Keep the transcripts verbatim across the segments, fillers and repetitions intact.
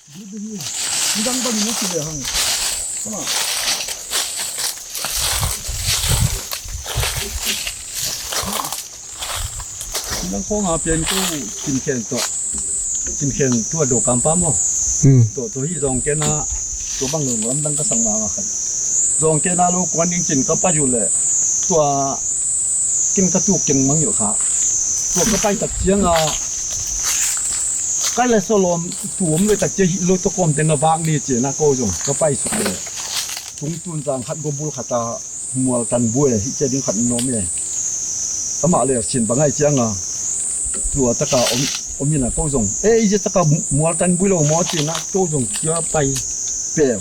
Midang bangin na ci le hang. Kama. Midang khong a pian ko, cinkhen tawh. Cinkhen tua do kampa maw. Hmm. Tua, tua hi zong kena, tua bang lo lamdang ka sang mama khat. Zong kena lo kuan ding cin ka pai uh le. Tua kin ka tuk kin mangil kha. Tua ka pai tak cianga. Kai le solom tuam le tak cia hi lo to kom teng a vak ni cina ko zong ka pai suk le. Tung tun zang khat go bul khat a mual tan bue hi cia ding khat nom e. Amah le sin bangai cianga. Tua taka om, om ina ko zong. E, i cia taka mual tan bui lo maw cina ko zong cia pai pel.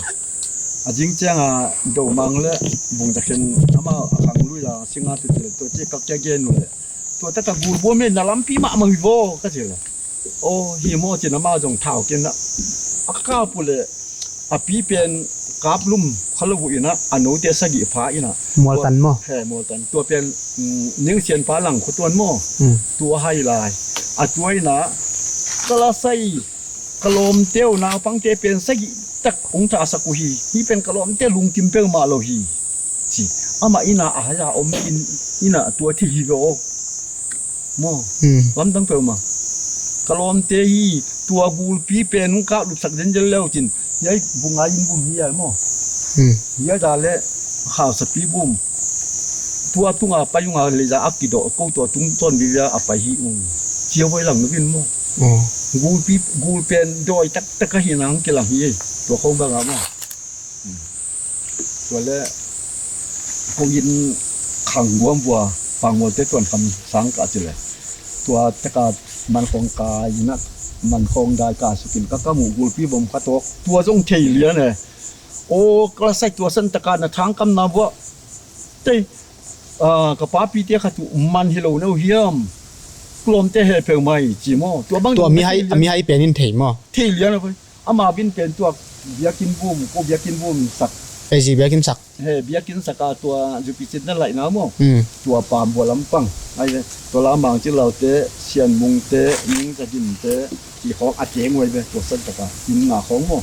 A zing cianga do mang le bung takin ama a khang lui a singa tu cile tua cia ka kia gen u le. Tua taka gul bua me na lampi mah mah hi vo ka cile. Aw, hi maw cin ama zong thau kin a, a kap uh le a pi pen kap lum kha lo uh ina a note sagih pha ina. Mualtan maw? He, mualtan. Tua pen, mm, ning sian pa lang khuatuan maw? Mm. Tua hai lai. A tua ina ka la sai ka lawmte uh naupangte pen sagih tak hong thasak uh hi. Hi pen ka lawmte lungkim peuhmah lo hi. Ci. Amah ina a hai a om in ina tua thi hi ve aw. Maw? Hmm. Lamdang peuhmah. Ka lawmte hi tua gulpi pen hong kap lupsak zenzel leu cin. Hiai bunga in bum hi ai maw? Hmm. Hiai da le khausapi bum. Tua tunga pai unga leia a kidawh ko tua tung tawn vivia a pai hi ung. Cia voi lang na vin maw? Oh. Gulpi, gul pen dawi taktak ahi nang kilang hi ei. Tua khong banga maw? Tua le ko in khang guam vua pangmualte tuan kham sang ka ci le. Tua taka mankhawng ka ina mankhawng dai ka sukin ka ka muh gulpi vom kha tawk. Tua zong thei lian e. Aw, ka la sai tua san taka na thangkamna vua. Tei, ah, ka papite khat uh man hi lo na uh hiam. Kulawmte he peuhmah ci maw. Tua bang tua mi hai, a mi hai pen in thei maw? Thei lian a voi. Ama vin pen tua biakinn vum, ko biakinn vum sak. Ei zi biakinn sak. He, biakinn sak a tua zupi citna laihna maw. Hmm. Tua pambua lampang. Ai ve, tua lamang ci laute, sianmungte, ningzaginte, ci khawng a teng uh ai ve, tua san taka. Inn nga khawng maw.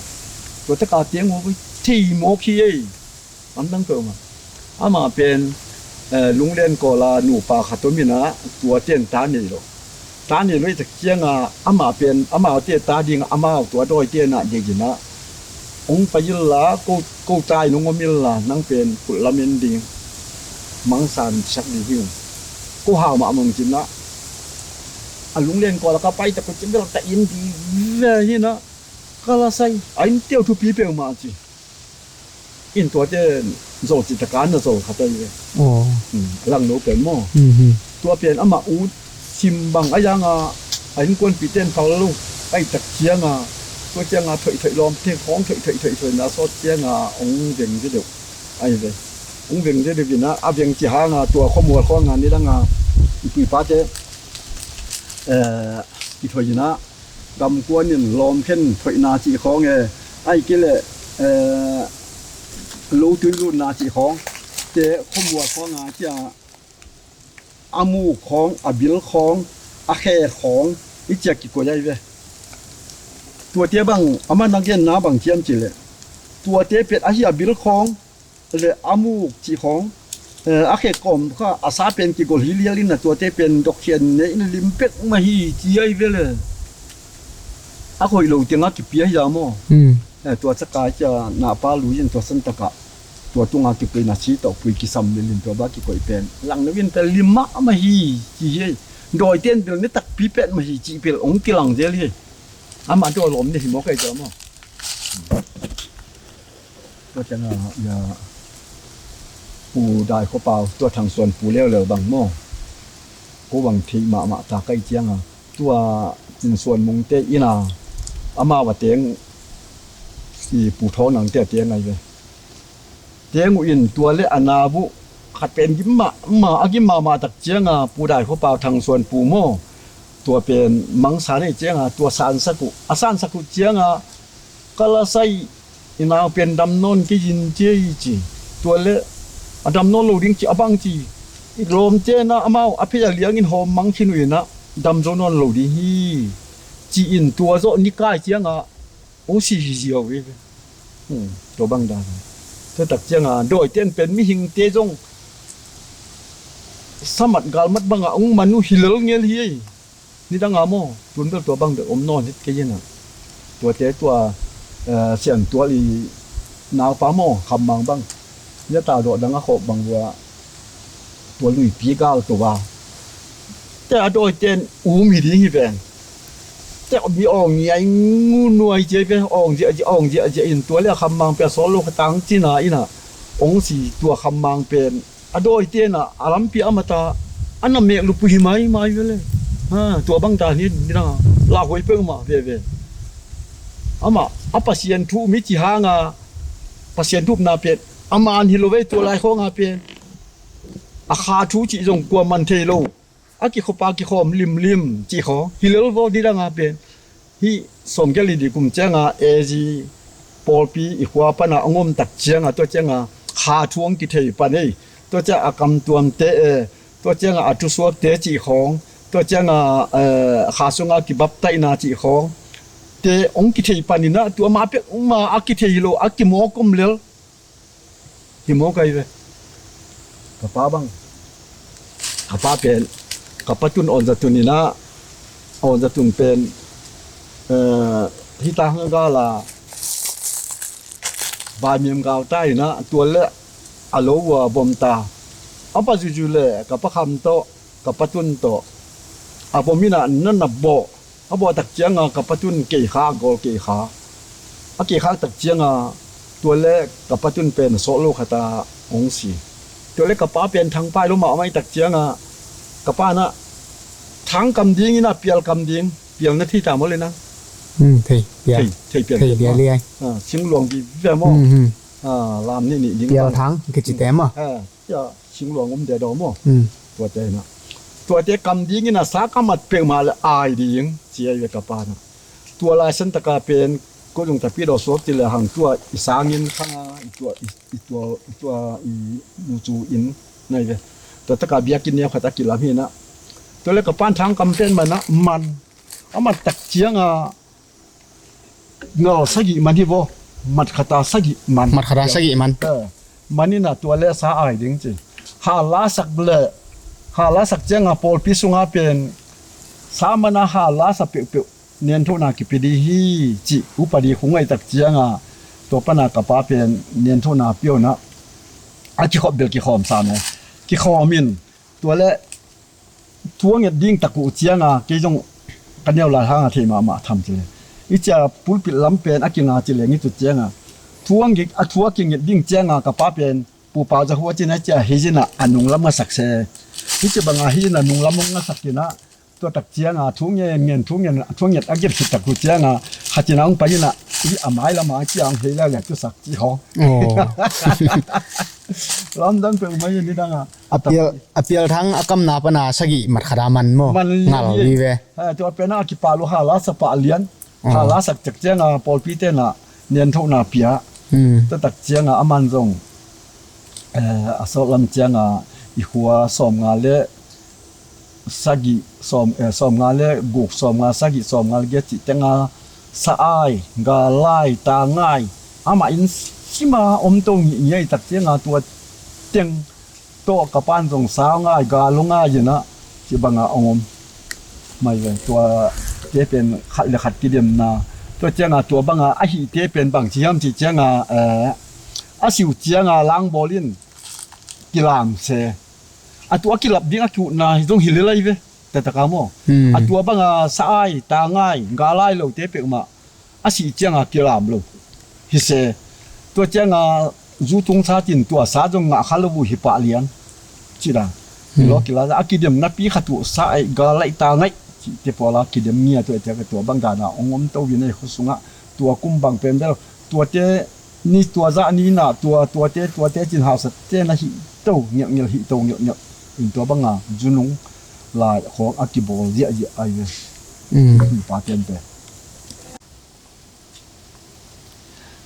Tua taka teng uh ai ve, thei mawk hi ei. Lamdang peuhmah. Amah pen, eh, Lunglen Kawla nupa khat om ina, tua ten ta nei lo. Ta nei lo i tak cianga, amah pen, amaute ta dinga, amau tua dawi tena, degina. Ong pai illa, ko, ko ta in ong om illa, nang pen, kulh lamen ding. Mangsan sak ding hi ung. Ko hau mah mong cina. A Lunglen Kawla ka pai tak ko cin bel ta in di ve hina. Ka la sai, a in teu thupi peuhmah ci. In tuate zol ci taka na zol khat ai ve. Aw. Hmm, langno pen maw. Mhm. Tua pen amah ut sim bang a yanga a innkuanpihte in pal lo. Ai tak cianga, tua cianga thoih thoih lawmte khawng thoih thoih thoih thoih na sawt cianga ong veng ve deuh. Ai ve. Ong veng ve deuh ina, a veng ci hanga tua khuamual khawng a nidanga i pu i pate, eh, i thoih ina, gamkuan in lawmkhen thoihna cih khawng e, ai kei leh, eh, lotui lutna cih khawng te khuamual khawng a cia a muk khawng, a bil khawng, a khe khawng i cia kikoih ai ve. Tuate bang, amah na genna bang ciam cih leh tuate pet ahi a bil khawng, le a muk cih khawng, eh, a khe kawm kha a sa pen kigol hi lial in a tuate pen dokkhian ne in lim pek mah hi ci ai ve le. A khoih lo tengah kipia hi a maw? Hmm. Eh, tua caka cia nahpa lui in tua san takah tua tunga kipuina ci tawh pui kisam lilin tua ba kikoih pen lang lo in pen lim mahmah hi ci hi. Dawite in bel ne takpi pet mah hi cih bel ong kilang zel hi. Amah daw lawm ne hi maw kai tua maw? Tua ciangah, ia, Pu Dai Khua Pau, tua Thang Suan Pu leuleu bang maw? Ko bang theih mahmah ta kai ciangah, tua Cin Suan Mungte inn ah, amau a teng, i Pu Thawn Nangte a teng ai ve. Teng uh in tua le a nau uh, khat pen gim mahmah, a gim mahmah tak ciangah, Pu Dai Khua Pau Thang Suan Pu maw? Tua pen mangsa nei ciangah, tua sansak uh, a sansak uh ciangah, ka la sai, i nau pen dam nawn kei in ci ei ci. Tua le a dam nawn lo ding ci a bang ci. I lawmte na amau a phei a liangin hawm mang khin uh inah dam zo nawn lo ding hi. Ci-in tua zawh ni kai ciangah Hong si hi ziau hi ve. Hmm, tua bang dan. Tua tak cianga dawite in pen mihingte zong samat galmat banga hong man uh hi lel ngel hi ei. Nidanga maw, tun bel tua bang bek om nawn het kei inah. Tuate tua, eh, Siantual i naupa maw, Khammang bang. Nia ta dawh dang a khawh bang vua. Tua luipi gal tua. Te a dawite in um hi ding hi ven. Te mi awng ngiai ngu nuai cia pen awng ziahziah awng ziahziah in tua le a Khammang pen a sawt lo kha tang cina inah. Awng si tua Khammang pen a dawite inah a lampi a mata a na mek lupu hi maimai vele. Ha, tua bang dan hi nidanga. Lauhuai peuhmah veve. Amah a Pasian thu mi ci hanga Pasian thupna pen a man hi lo vei tua lai khawnga pen. A kha thu cih zong kua man thei lo. A kikhop a kikhawm limlim cih khawng hi lel vaw nidanga pen. Hih sawmgiat li dih kum cianga A G pawlpi i khua pana a ngom tak cianga tua cianga kha thu hong kithei pan ei. Tua cianga a kamtuamte e, tua cianga a thusuakte cih khawng, tua cianga, eh, kha sunga kibaptaihna cih khawng te hong kithei paninah tua mah pek ma a kithei hi lo a kimawk om lel. Hi mawk ahi ve. Ka pa bang. Ka pa pen. Ka pa tun awnzatun inah. Awnzatun pen. Eh, hita hang gala. Baimiam gauta inah. Tua le a lo ua bom ta. A pa zuzu le ka pa kham tawh. Ka pa tun tawh. A bom inah nan a bawh. A bawh tak cianga ka pa tun kei kha, a gawl kei kha. A kei khak tak cianga tua le ka pa tun pen a sawh lo khata hong si. Tua le ka pa pen thangpai lo mahmah i tak cianga ka pa na thang kam ding ina pial kam ding, pial na thei ta maw le nang? Hmm, thei, pial. Thei, thei pial. Thei pial liai maw? Liai. Ah, singluang vive maw? Hmm, hmm. Ah, lam nih nih ding pial bang. Thang, kici te maw? Ah. Cia singluang om deh daw maw? Hmm. Tuate ina. Tuate kam ding ina sa ka mat peuhmah le ai ding. Cia i ve ka pa na. Tua lai san taka pen ko zong tapi daw suak ti le hang tua i sangin khanga i tua i, i tua i tua i mucu in na i ve. Tua taka biakinn neu khat a kilam hi na. Tua le ka pan thang kam pen man a man. A mat tak cianga ngal sagih man hi vaw. Mat khata sagih man. Mat khata sagih man. Eh, man ina tua le sa ai ding ci. Ha la sak le, ha la sak cianga pawlpi sunga pen sa mana ha la sa peuhpeuh nenthona kipi di hi ci. Upadi khung ai tak cianga tua pana ka pa pen nenthona piona a kikhop bel kikhawm sa me. Kikhawm in tua le thu a nget ding tak uh cianga kei zong ka neu lai hanga thei mahmah tham ci le. I cia pulpit lam pen a kinga ci le ngi tu cianga thu a ngi, a thu a kinget ding cianga ka pa pen pupa za hua cina cia hi zina a nunglam ngasak se. Hi ci banga hi zina nunglam ngasak ina tua tak cianga thu ngen ngen thu ngen thu nget a get khit tak uh cianga khatina hong pai ina i a mai lama ciang hei lai le tu sak ci hong. Oh. Lamdang peuh mai ni danga. A pial, a pial thang a kamna pana sagih mat khata man maw? Man lian ngal hi. Hi ve. Ha, tua pena a kipa lu ha la sa pah lian. Oh. Ha la sak cek cianga pawlpi tena nenthona pia. Hmm. Tua tak cianga a man zong, eh, a sawt lam cianga i khua sawmnga le sagih sawm, eh, sawmnga le guk sawmnga sagih sawmnga le giat cih tenga sa ai, ga lai, ta ngai. Amah in sima om to ngih ngiai tak cianga tua teng tawh ka pan zong sau ngai, gal lo ngai ina ci banga ong om mai ve. Tua te pen khat le khat kidemna. Tua cianga tua banga a hih te pen bang ci hiam ci cianga, eh, a siu cianga langbawl in kilam se. A tua kilap ding a kiutna hi zong hi lelai ve. Tataka maw? Hmm. A tua banga sa ai, ta ngai, ga lai lo te peuhmah. A sih cianga kilam lo hi se. Tua cianga zu tung sa cin tua sa zong ngah kha lo uh hi pah lian. Ci dan. Hmm. Lo kila a kidem napi khat uh sa ai ga lai ta ngai. Ci te pawla kidem ngia tua cianga tua bang dana ong om to vin ai khusunga. Tua kum bang pen bel. Tua te ni tua zah ni na tua tua te tua te cin hausa te na hi to ngelh ngelh hi to ngelh ngelh. In tua banga zunung lai khawng a kibawl ziah ziah ai ve. Hmm. Pa ten te.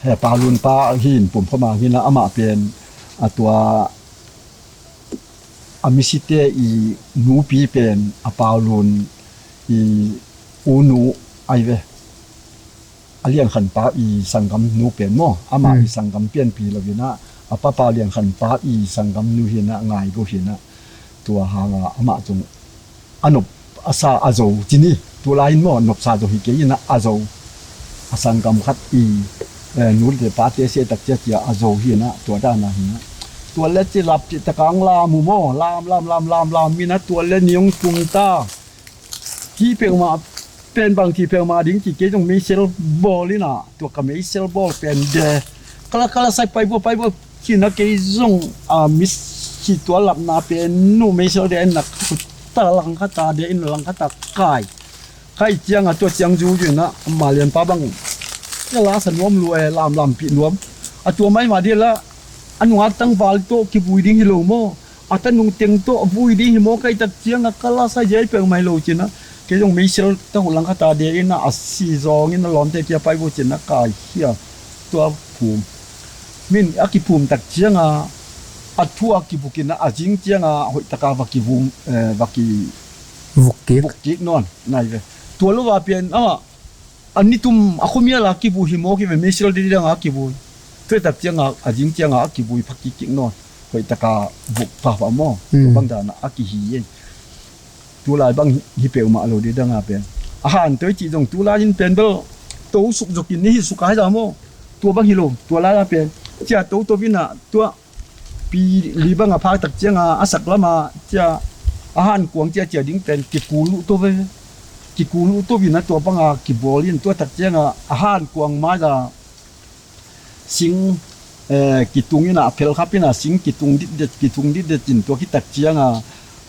He Paulun pa hin pumkhoma hina amah pen a tua a misite i nupi pen a Paulun i unu ai ve. A Lian Khan Pa i sanggam nu pen maw, amah i sanggam pianpi lo hi-in ah, a papa Lian Khan Pa i sanggam nu hi-in ah, Ngai Go hi-in ah, tua hang a amah zong a nop a sa a zo ci ni. Tulai in maw, nopsa zong hi kei in ah, a zo, a sanggam khat i, eh, nu le pate seh tak ciang a zo hi-in ah, tua dan a hi-in ah, tua le ci lap ci tak a hong lam uh maw, lam lam lam lam lam in ah, tua le ni hong tung ta. Ci peuhmah pen bang ci peuhmah ding ci, kei zong meisel bawl in ah, tua ka meisel bawl pen de, kala kala sai pai bua pai bua ci-in ah, kei zong a misi tua lapna pen nu meisel de in ah, ka khut ta lang khat a de in ah, lang khat a kai, kai ciang a tua ciang zu zu in ah, ma Lian Pa bang ka la sa nuam lua e, lam lampih nuam. A tua mai mah dih lah a nungak tangval tawh kivui ding hi lo maw, a tanung teng tawh vui ding hi maw, kai tak ciang a ka la sa ziai peuhmah hi lo ci-in ah, kei zong meisel ta uh lang khat a de in ah, a si zawng in ah lawmte kia pai bua ci-in ah, kai hi a, tua phum min a kiphum tak ciang a, a thu a kibuk in ah, a zing ciang a hoih tak a va kivum, eh, va ki vuk kik, vuk kik nawn nai ve. Tua lo a pian amah a nitum a khuamial a kivui hi maw, kive meisel didang a kivui. Tua tak ciang a, a zing ciang a kivui pha kik kik nawn. Hoih tak a vuk pha pha maw. Tua bang dan a kihi ei. Tulai bang hi peuhmah lo didang a pen. A han toi cih zong tulai in pen bel to suk zok in ni hi suk a hi za maw. Tua bang hi lo, tulai a pen. Cia to to in ah, tua pi li bang a phak tak ciang a, a sak lam a, cia a han kuang cia cia ding pen kikul uh to ve. Kikul uh to in ah, tua bang a kibawl in, tua tak ciang a, a han kuang mai a sing, eh, kitung in ah, a phel khap in ah, sing kitung ditdet, kitung ditdet in, tua khit tak ciang a,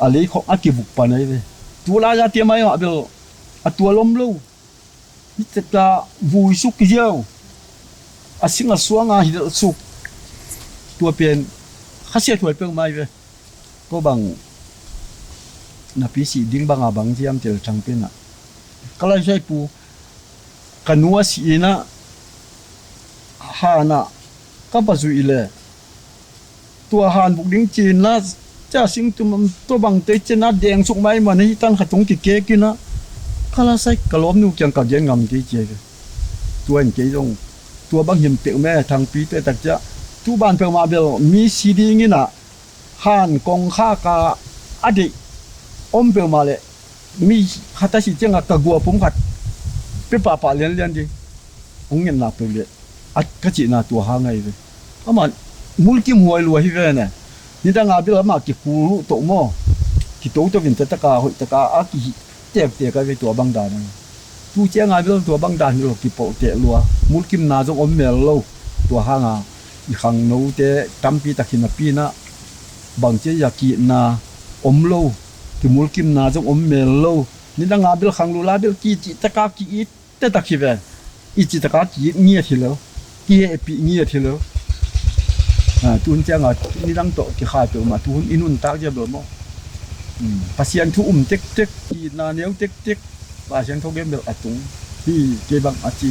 a leikhok a kivuk pan ahi ve. Tulai a tia mai mah bel a tua lom lo. Hih tak a vui suk hi ziau. A sing a suang a hi suk. Tua pen khasia thuai peuhmah hi ve. Ko bang na pi sih ding bang a bang ziam tel thang pen ah, ka lai sai pu, ka nu a sih in ah, han ah ka va zuih leh, tua han buk ding ci-in ah, cia sing tum tua bang te cin ah deng suk mai man hi tan khat tung kikek in ah, ka la sai ka lawmnu kiang ka gen ngam kei ci hi ve. Tua in kei zong tua bang hi peuhmah, Thangpi te tak ciang tu ban peuhmah bel mi si ding in ah, han kongkhak a a deih om peuhmah leh, mi khat a sih ciang a ka gua pum khat pia pahpah lianlian ding. Hong ngetna peuh leh a ka cihna tua hang ahi ve. Amah mulkim huai lua hi ve ne. Nidang a bel amah kikul uh toh maw, kitoto in tua tak a hoih tak a a kihih tektek ahi ve, tua bang dan ahi. Tu ciang a bel tua bang dan hi lo, kipolh teh lua. Mulkimna zong om mel lo. Tua hang a i khangnote tampi tak hi napi in ah, bang ci a, ki-itna om lo, kimulkimna zong om mel lo. Nidang a bel khanglo la bel ki-it cih tak a ki-it taktak hi ve. I cih tak a ki-it ngiat hi lo, kihehpih ngiat hi lo. Ah, tun ciang a nidang tawh kikhai peuhmah, tuhun i nuntak zia bel maw. Hmm, Pasian thu um tektek, ki-itna neu tektek, Pasian thu gen bel a tung hi, kei bang a ci.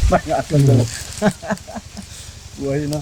Bang a tung bel. Tua hi na.